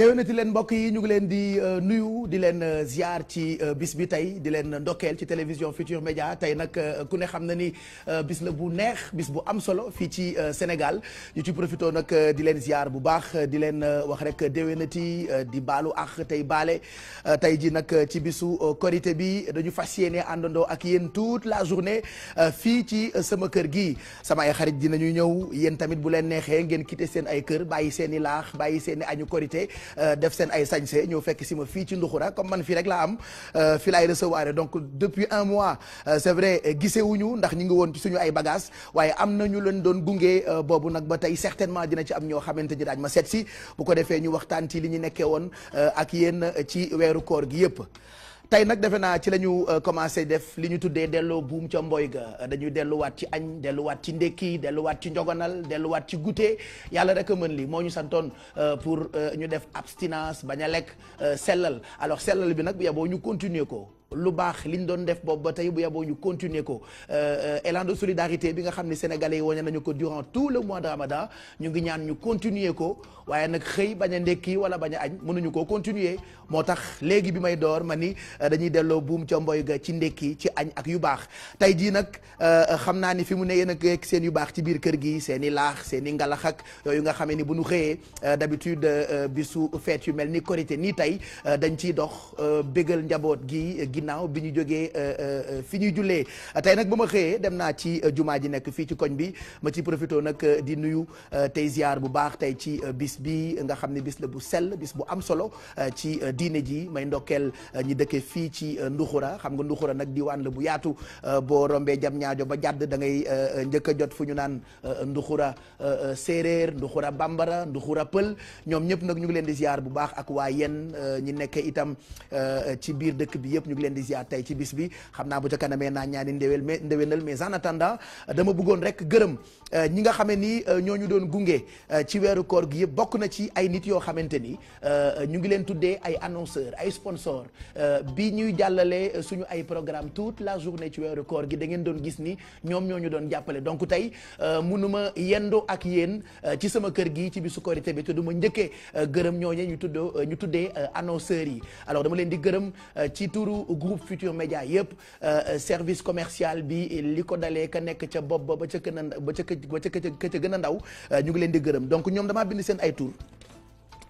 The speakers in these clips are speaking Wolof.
déwénati leen mbokk yi ñu ngi leen di nuyu di leen ziar ci bis bi tey di leen ndokkeel ci télévision Futur Média tey nag ku ne xam na ni bis la bu neex bis bu am solo fii ci Sénégal ñu ci profité nag di leen ziar bu baax di leen wax rek déwénati di baalu ak tey baale tey ji nag ci bisu korité bi dañu fas yéene àndandoo ak yéen toute la journée fii ci sama kër gi sama ay xarit dinañu ñëw yéen tamit bu leen neexee ngeen quitté seen ay kër bàyyi seen i laax bàyyi seen i añu korité def seen ay sañse ñëw fekk si ma fii ci Nduxura comme man fii rek laa am fii laay recevoir donc depuis un mois c'est vrai gisewuñu ndax ñu ngi woon ci suñu ay bagages waaye am na ñu leen doon gunge boobu nag ba tey certainement dina ci am ñoo xamante ni daañ ma seet si bu ko defee ñu waxtaan ci li ñu nekkee woon ak yéen ci weeru koor gi yëpp. tey nag defe naa ci la ñu commencé def li ñu tuddee delloo buum ca mboy ga dañuy delluwaat ci añ delluwaat ci ndekki delluwaat ci njogonal delluwaat ci goûter yàlla rek a mën li moo ñu santoon pour ñu def abstinence bañ a lekk sellal alors sellal bi nag bu yeboo ñu continuer ko lu baax liñ doon def boobu ba tey bu yeboo ñu continuer ko élan de solidarité bi nga xam ne sénégalais yi wane nañu ko durant tout le mois de Ramadan ñu ngi ñaan ñu continuer ko waaye nag xëy bañ a ndekki wala bañ a añ mënuñu ko continuer moo tax léegi bi may door ma ni dañuy delloo buum ca mboy ga ci ndekki ci añ ak yu baax tey jii nag xam naa ni fi mu ne yéen a seen yu baax ci biir kër gi seen i laax seen i ngalax ak yooyu nga xamee ni bu ñu xëyee d'habitude bisu fête yu mel ni korité nii tey dañ ciy dox bégal njaboot gi ginnaaw bi ñu jógee fi ñuy jullee tey nag ba ma xëyee dem naa ci jumaa ji nekk fii ci koñ bi ma ci profité nag di nuyu tey ziar bu baax tey ci bis bi nga xam ne bis la bu sell bis bu am solo ci diine ji may ndokkeel ñi dëkkee fii ci Nduxura xam nga Nduxura nag diwaan la bu yaatu boo rombee jam ñaajo ba jàdd da ngay njëkk a jot fu ñu naan Nduxura séeréer Nduxura bambara Nduxura pël ñoom ñëpp nag ñu ngi leen di ziar bu baax ak waa yen ñi nekkee itam ci biir dëkk bi yëpp ñu ngi leen di ziar tey ci bis bi xam naa bu ca kanamee naa ñaani ndéwénal mais en attendant dama bëggoon rek gërëm ñi nga xamee ni ñoo ñu doon gunge ci weeru koor gi yëpp bokk na ci ay nit yoo xamante ni ñu ngi leen tuddee ay annonceurs ay sponsors bi ñuy jàllale suñu ay programme toute la journée ci weeru koor gi da ngeen doon gis ni ñoom ñoo ñu doon jàppale donc tey mënuma yendo ak yéen ci sama kër gi ci bisu korité bi te du ma njëkkee gërëm ñooñe ñu tuddee annonceurs yi alors dama leen di gërëm ci turu groupe Futur Média yëpp service commercial bi li ko dalee ka nekk ca bopp ba ca gën a ndaw ñu ngi leen di gërëm donc ñoom damaa bind seen ay tur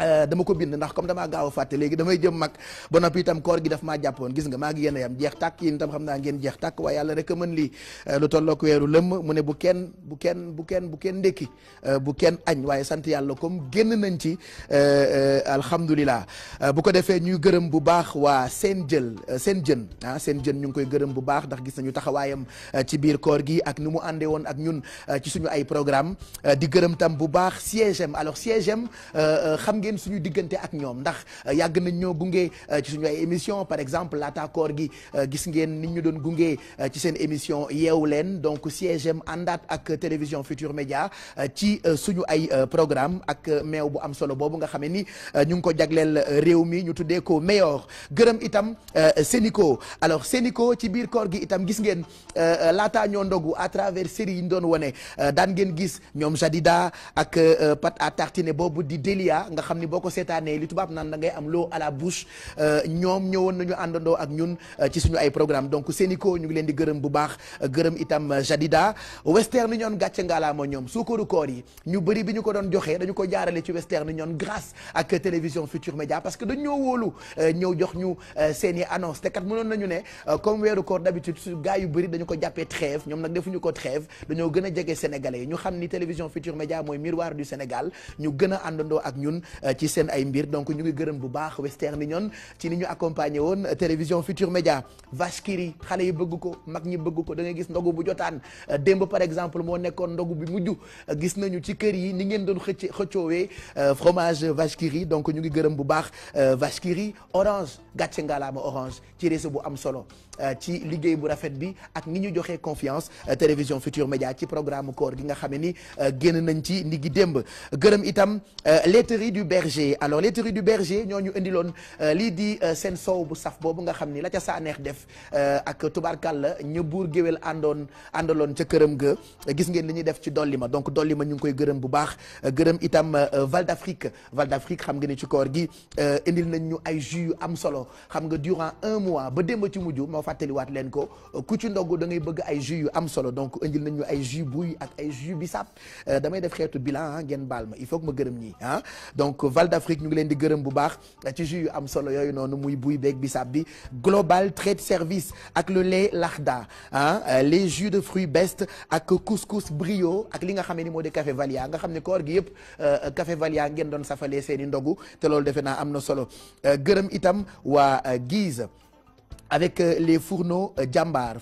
dama ko bind ndax comme damaa gaaw a fàtte léegi damay jëm mag ba noppi itam koor gi daf maa jàppoon gis nga maa ngi yéen a yam jeex tàkk yéen itam xam naa ngeen jeex tàkk waaye yàlla rek a mën lii lu tollook weeru lëmm mu ne bu kenn ndékki bu kenn añ waaye sant yàlla comme génn nañ ci alhamdulilah bu ko defee ñuy gërëm bu baax waa seen jën ñu ngi koy gërëm bu baax ndax gis nañu taxawaayam ci biir koor gi ak ni mu àndee woon ak ñun ci suñu ay programme di gërëm tam bu baax siège-am alors siège-am xam ngeen suñu diggante ak ñoom ndax yàgg nañ ñoo gunge ci suñu ay émission par exemple laata koor gi gis ngeen nit ñu doon gunge ci seen émission yeewu leen donc siège-am àndaat ak télévision Futur Média ci suñu ay programme ak meew bu am solo boobu nga xam ne ni ñu ngi ko jagleel réew mi ñu tuddee ko meilleur gërëm itam Sénico alors Sénico ci biir koor gi itam gis ngeen laataa ñoo ndogu à travers série yi ñu doon wone daan ngeen gis ñoom Jadida ak pâte à tartiner boobu di Delia nga xam ni boo ko seetaanee li tubaab naan da ngay am l'eau à la bouche ñoom ñëwoon nañu àndandoo ak ñun ci suñu ay programme donc Sénico ñu ngi leen di gërëm bu baax gërëm itam Jadida Western Union gàcce ngaalaama ñoom suukaru koor yi ñu bëri bi ñu ko doon joxee dañu ko jaarale ci Western Union grâce ak télévision Futur Média parce que dañ ñoo wóolu ñëw jox ñu seen i annonce te kat mënoon nañu ne comme weeru koor d'habitude su gars yu bëri dañu ko jàppee trêve ñoom nag defuñu ko trêve dañoo gën a jege sénégalais yi ñu xam ni télévision Futur Média mooy miroir du Sénégal ñu gën a àndandoo ak ñun ci seen ay mbir donc ñu ngi gërëm bu baax Western Union ci ni ñu accompagné woon télévision Futur Média vache qui rit xale yi bëgg ko mag ñi bëgg ko da ngay gis ndogu bu jotaan démb par exemple moo nekkoon ndogu bi mujj gis nañu ci kër yi ni ngeen doon xëccoowee fromage vache qui rit donc ñu ngi gërëm bu baax vache qui rit Orange gàcce ngalaama Orange ci réseau bu am solo ci liggéey bu rafet bi ak ni ñu joxee confiance télévision Futur Média ci programme koor gi nga xam ne ni génn nañ ci ndigi démb gërëm itam laiterie du berger alors laiterie du berger ñoo ñu indiloon lii di seen soow bu saf boobu nga xam ni la ca saaneex def ak tubaarkàlla ña buur géwél àndaloon ca këram ga gis ngeen li ñuy def ci dolli ma donc dolli ma ñu ngi koy gërëm bu baax gërëm itam Val d'Afrique xam nga ni ci koor gi indil nañ ñu ay jus yu am solo xam nga durant 1 mois ba démb ci mujj moo fàttaliwaat leen ko ku ci ndogg da ngay bëgg ay jus yu am solo donc indil nañ ñu ay jus buy ak ay jus bisaab damay def xeetu bilan ngeen baal ma il faut que ma gërëm ñii donc Val d'Afrique ñu ngi leen di gërëm bu baax ci jus yu am solo yooyu noonu muy buy beeg bisaab bi Global Trade Service ak le lait Laxda les jus de fruits best ak couscous brio ak li nga xam ne ni moo di café Valia nga xam ne koor gi yëpp café Valia ngeen doon safalee seeni ndogu te loolu defe naa am na solo gërëm itam waa Guise avec les fourneaux jàmbaar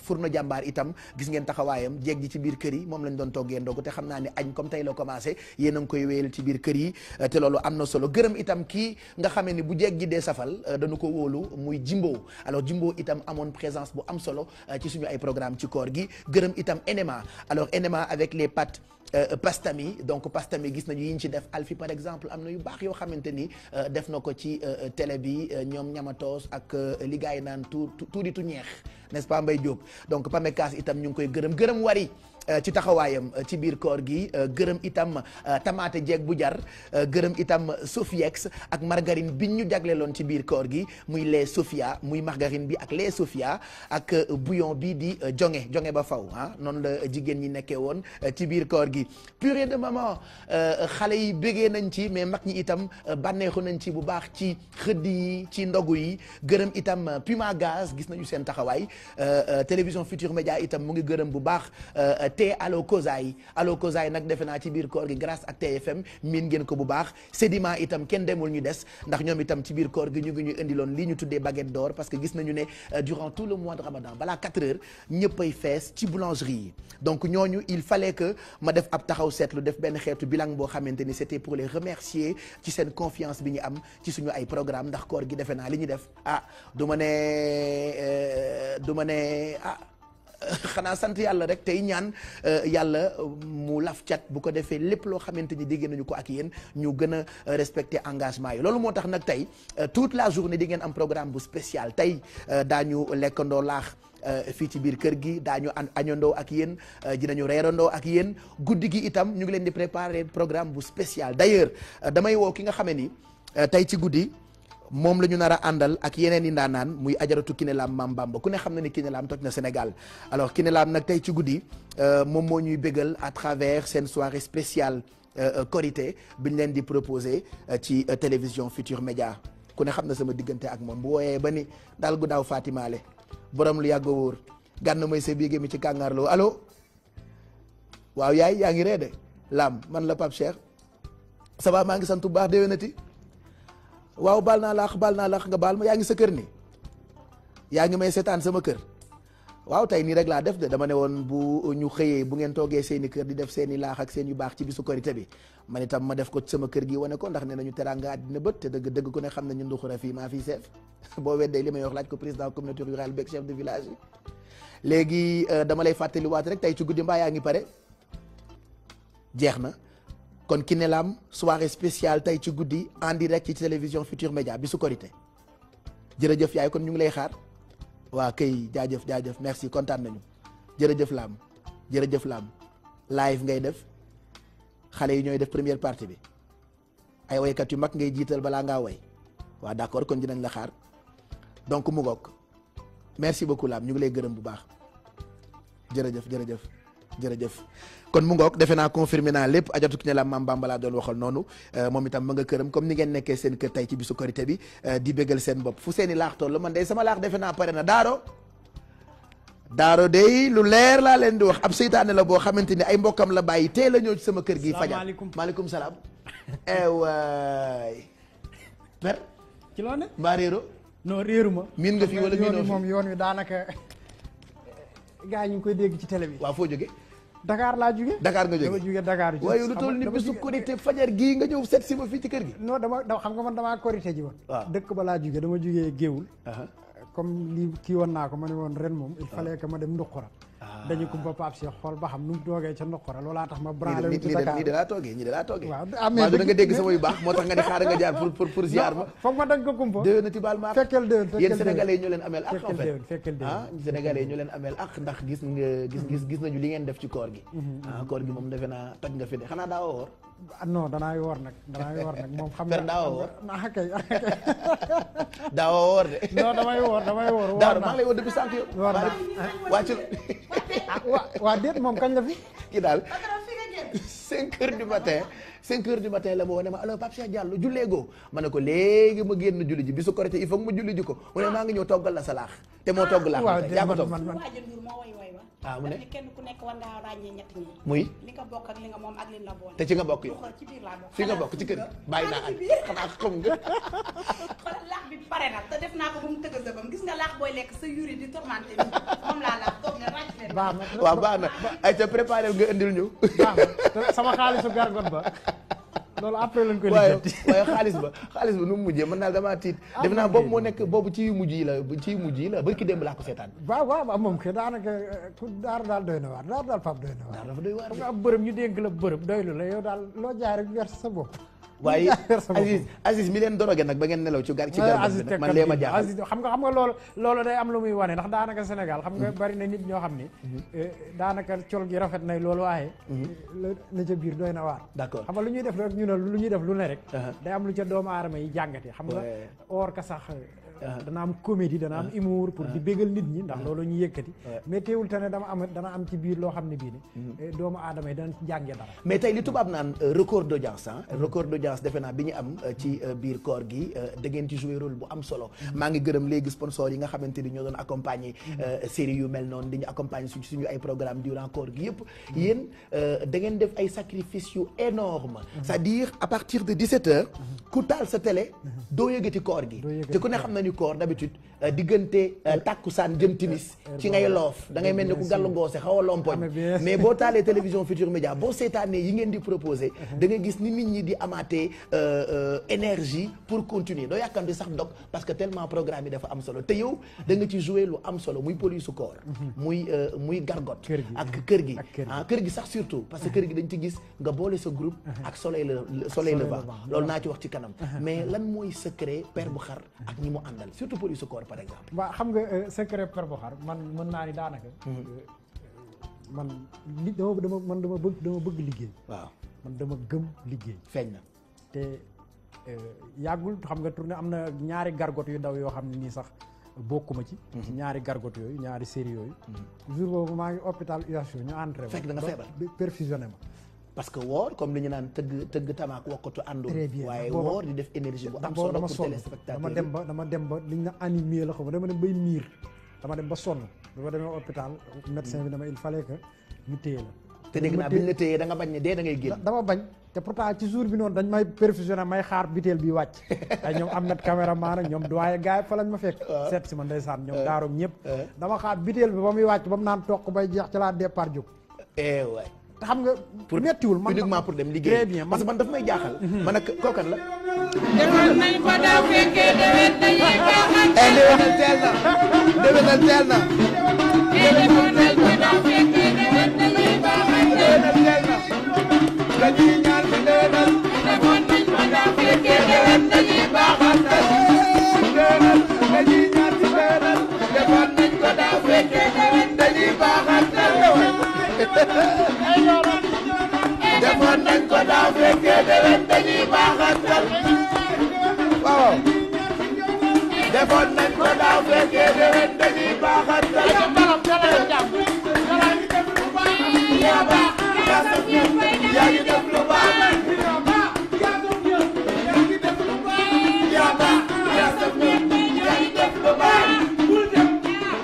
itam gis ngeen taxawaayam jeeg ji ci biir kër yi moom lañ doon toggee ndogu te xam naa ne añ comme tey la commencé yéen a ngi koy wéyal ci biir kër yi te loolu am na solo gërëm itam kii nga xamee ni bu jeeg ji dee safal dañu ko wóolu muy Jimbo alors Jimbo itam amoon présence bu am solo ci suñu ay programme ci koor gi gërëm itam NMA alors NMA avec les pâtes pastami donc pastami gis nañu yi ñu ci def Alfi par exemple am na yu baax yoo xamante ni def na ko ci télé bi ñoom ñamatoos ak li gars yi naan tuuti ñeex n'est-ce pas Mbaye Diop donc Pamecas itam ñu ngi koy gërëm wari ci taxawaayam ci biir koor gi gërëm itam tamaate jeeg bu jar gërëm itam Sofiex ak margarine bi ñu jagleeloon ci biir koor gi muy lait Sofia muy margarine bi ak lait Sofia ak bouillon bi di jonge ba faw noonu la jigéen ñi nekkee woon ci biir koor gi purée de maman xale yi bégee nañ ci mais mag ñi itam bànneexu nañ ci bu baax ci xëdd yi ci ndogu yi gërëm itam Puma Gaz gis nañu seen taxawaay télévision Futur Média itam mu ngi gërëm bu baax te allo Kozaay nag defe naa ci biir koor gi grâce ak TFM miin ngeen ko bu baax Sedima itam kenn demul ñu des ndax ñoom itam ci biir koor gi ñu ngi ñu indiloon lii ñu tuddee baguette d'or parce que gis nañu ne durant tout le mois de Ramadan balaa 4 heures ñëppay fees ci boulangerie yi donc ñooñu il fallait que ma def ab taxaw seetlu def benn xeetu bilan boo xamante ni c'était pour les remercier ci seen confiance bi ñu am ci suñu ay programme ndax koor gi defe naa li ñu def du ma ne xanaa sant yàlla rek tey ñaan yàlla mu laf cat bu ko defee lépp loo xamante ni dégg nañu ko ak yéen ñu gën a respecter engagement yi loolu moo tax nag tey toute la journée di ngeen am programme bu spécial tey daañu lekkandoo laax fii ci biir kër gi daañu añandoo ak yéen dinañu reerandoo ak yéen guddi gi itam ñu ngi leen di préparer programme bu spécial d'ailleurs damay woo ki nga xamee ni tey ci guddi moom la ñu nar a àndal ak yeneen i ndaanaan muy ajaratu Kiné Lam Mam Bamba ku ne xam na ni Kiné Lam toj na Sénégal alors Kiné Lam nag tey ci guddi moom moo ñuy bégal à travers seen soirée spéciale Korité bi ñu leen di proposer ci télévision Futur Média ku ne xam na sama diggante ak moom bu wooyee ba ni daal gu daaw Fatimaale borom lu yàgg a wóor gànn may sa biige mi ci kàngaarloo allo waaw yaay yaa ngi reede Lam man la Pape Cheikh ça va maa ngi sant bu baax déwénati waaw baal naa laax nga baal ma yaa ngi sa kër ni yaa ngi may seetaan sama kër waaw tey nii rek laa def de dama ne woon bu ñu xëyee bu ngeen toogee seeni kër di def seeni laax ak seen yu baax ci bisu korité bi man itam ma def ko ci sama kër gi wane ko ndax ne nañu teraanga àddina bët te dëgg ko ne xam ne ñu nduxura fii maa fii seef boo weddee li may wax laaj ko président communauté rurale beeg chef de village yi léegi dama lay fàttaliwaat rek tey ci guddi mbaa yaa ngi pare jeex na kon Kiné Lam soirée spéciale tey ci guddi en direct ci télévision Futur Média bi su korité jërëjëf yaay kon ñu ngi lay xaar waa kay jaajëf merci kontaan nañu jërëjëf Lam live ngay def xale yi ñooy def première partie bi ay waykat yu mag ngay jiital balaa ngaa way waaw d'accord kon dinañ la xaar donc mu ngoog merci beaucoup Lam ñu ngi lay gërëm bu baax jërëjëf kon mu ngoog defe naa confirmé naa lépp ajatu Kiné Lam Mam Bamba laa doon waxal noonu moom itam ma nga këram comme ni ngeen nekkee seen kër tey ci bisu korité bi di béggal seen bopp fu seeni laax toll man day sama laax defe naa pare na daaro day lu leer laa leen di wax ab seytaane la boo xamante ni ay mbokkam la bàyyi teel a ñëw ci sama kër gi fajar maaleykum salaam waay per ci loo ne mbaa réero non réeru ma miin nga fi wala miinoo fi moom yoon wi daanaka gars yi ñu ngi koy dégg ci télé bi waaw foo jóge Dakar laa jóge Dakar nga jóge dama jóge Dakar waaye lu toll ni bisu korité fajar gii nga ñëw seet si ma fii ci kër gi non dama xam nga man damaa korité ji woon dëkk ba laa jóge dama jógee géewul comme lii kii woon naa ko ma ne woon ren moom il fallait que ma dem nduqura dañu kumpa Pape Cheikh xool ba xam nu mu toogee ca Nokora loolaa tax ma branlé wu ci Dakar ñii de laa toogee waaw maa da nga dégg sama yu baax moo tax nga ne xaaral nga jaar pour ziar ma foog ma dañ ko kumpa déwénati baal ma fekkeel déwén yéen sénégalais yi ñoo leen ameel ak en fait fekkeel déwén sénégalais yi ñoo leen ameel ak ndax gis nañu li ngeen def ci koor gi koor gi moom defe naa toj nga fi de xanaa daa woor non danaay woor nag moom xam nga daa woor kay daa woor de non damay woor daa maa ngi lay woor depuis sànq yow woor naa wàcc waa déet moom kañ la fi kii daal 5 heures du matin la ma wone ma alors Pape Cheikh Diallo jullee goo ma ne ko léegi ma génn julli ji bisu korité il faut que ma julli ji ko mu ne maa ngi ñëw toggal la sa laax te moo togg laax yaa ko togg mu ne kenn ku nekk war ngaa ràññee ñett ñi muy li nga bokk ak li nga moom ak li la boole te ci nga bokk yow ci biir laa bokk fi nga bokk ci kër bàyyi naa ak xanaa xam nga xoolal laax bi pare na te def naa ko ba mu tëgg sëbam gis nga laax booy lekk sa yuri di tourmenté ni moom laa laax toog ne ràcc leen waaw baax na ay te préparé nga indil ñu sama xaalisu gargot ba loolu après lañ koy lijjanti waaye xaalis ba nu mu mujjee man daal damaa tiit def naa boobu moo nekk boobu ci yu mujj yi la barki démb laa ko seetaan waaw moom ke daanaka daal doy na waar daal Pape doy na waar dafa doy waar nga am bërëb ñu dénk la bërëb doylu la yow daal loo jaay rek verse sa bopp waaye Aziz mi leen doroge nag ba ngeen nelaw ci gargot bi nag man lee ma jaaxal Aziz xam nga loolu day am lu muy wane ndax daanaka Sénégal xam nga bari na nit ñoo xam ni daanaka col gi rafet nay loolu waaye la ca biir doy na waar d'accord xam nga lu ñuy def rek ñu ne lu ñuy def lu ne rek day am lu ca doomu aadama yi jàngate xam nga or ka sax dana am comédie dana am humour pour di bégal nit ñi ndax loolu ñu yëkkati mais teewul te ne dana am ci biir loo xam ne bii ni doomu aadama yi dana jàngee dara mais tey li tubaab naan record d'audience record d'audience defe naa bi ñu am ci biir koor gi da ngeen ci jouer rôle bu am solo maa ngi gërëm léegi sponsor yi nga xamante ni ñoo doon accompagner série yu mel noonu di ñu accompagner suñu ay programme durant koor gi yëpp yéen da ngeen def ay sacrifices yu énorme c'est-à-dire à partir de 17h ku taal sa télé doo yëgati koor gi te ku ne xam na ni koor d'habitude diggante takkusaan jëm timis ci ngay loof da ngay mel ni ku gàllu ngoose xaw a lompoñ mais boo taalee télévision Futurs Médias boo seetaanee yi ngeen di proposer da nga gis ni nit ñi di amaatee énergie pour continuer doo yàkkamti sax dog parce que tellement programme yi dafa am solo te yow da nga ci jouer lu am solo muy police koor muy gargot ak kër gi sax surtout parce que kër gi dañ ci gis nga boole sa groupe ak soleil levant loolu naa ci wax ci kanam mais lan mooy secret père bu xar ak ñi mu àndal surtout police koor par exemple waaw xam nga secret père bu xar man mën naa ni daanaka man li dama bëgg liggéey waaw man dama gëm liggéey feeñ na te yàggul xam nga tourné am na ñaari gargot yu ndaw yoo xam ne nii sax bokkuma ci ñaari gargot yooyu ñaari série yooyu jour boobu maa ngi hôpital UHU ñu entré fekk da nga feebar perfusionné ma parce que woor comme li ñu naan tëgg tamaak wokkatu àndul waaye woor di def énergie bu am solo pour téléspectateur dama dem ba li ñu na animé la ko dama dem bay miir dama dem ba sonn dama demee hôpital médecin bi dama il fallait que ñu téye la te dégg naa bi ñu la téyee da nga bañ ne dee da ngay génn dama bañ te pourtant ci jour bi noonu dañ may perfusionné may xaar biteel bi wàcc ay ñoom am na caméraman ak ñoom doyen gars yi fa lañ ma fekk seet si ma ndeysaan ñoom daaroom ñëpp dama xaar biteel bi ba muy wàcc ba mu naan toq bay jeex ci laa départ jóg waay te xam nga mettiwul man uniquement pour dem liggéey très bien parce que man daf may jaaxal man ak kookan la defoon nañ ko daaw fekkee déwén dañuy baaxal déwénal teel na déwénal teel na defoon nañ ko daaw fekkee déwén dañuy baaxal déwénal teel na dañuy ñaan ci déwénal defoon nañ ko daaw fekkee déwén dañuy baaxal déwénal dañuy ñaan ci déwénal defoon nañ ko daaw fekkee déwén dañuy baaxal defoon nañ ko daaw fekkee déwén dañuy baaxantal waaw defoon nañ ko daaw fekkee déwén dañuy baaxantal yaa baax yaa saf ñëpp yaa ngi def lu baax yaa baax yaa saf ñëpp yaa ngi def lu baax bul dem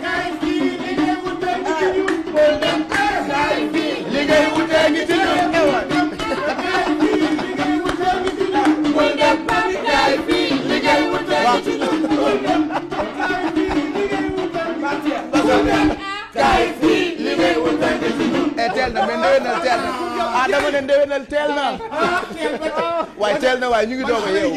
kaay fii liggéey wutee ngi ci ñun bul dem kaay fii liggéey wutee ngi ci ñun bul dem kaay fii liggéey wutee ngi ci ñun kaay fii liggéey wutee ngi ci ñun teel na mais ndewenal teel na ah dama ne ndewenal teel na waaye teel na waaye ñu ngi doog a yeewu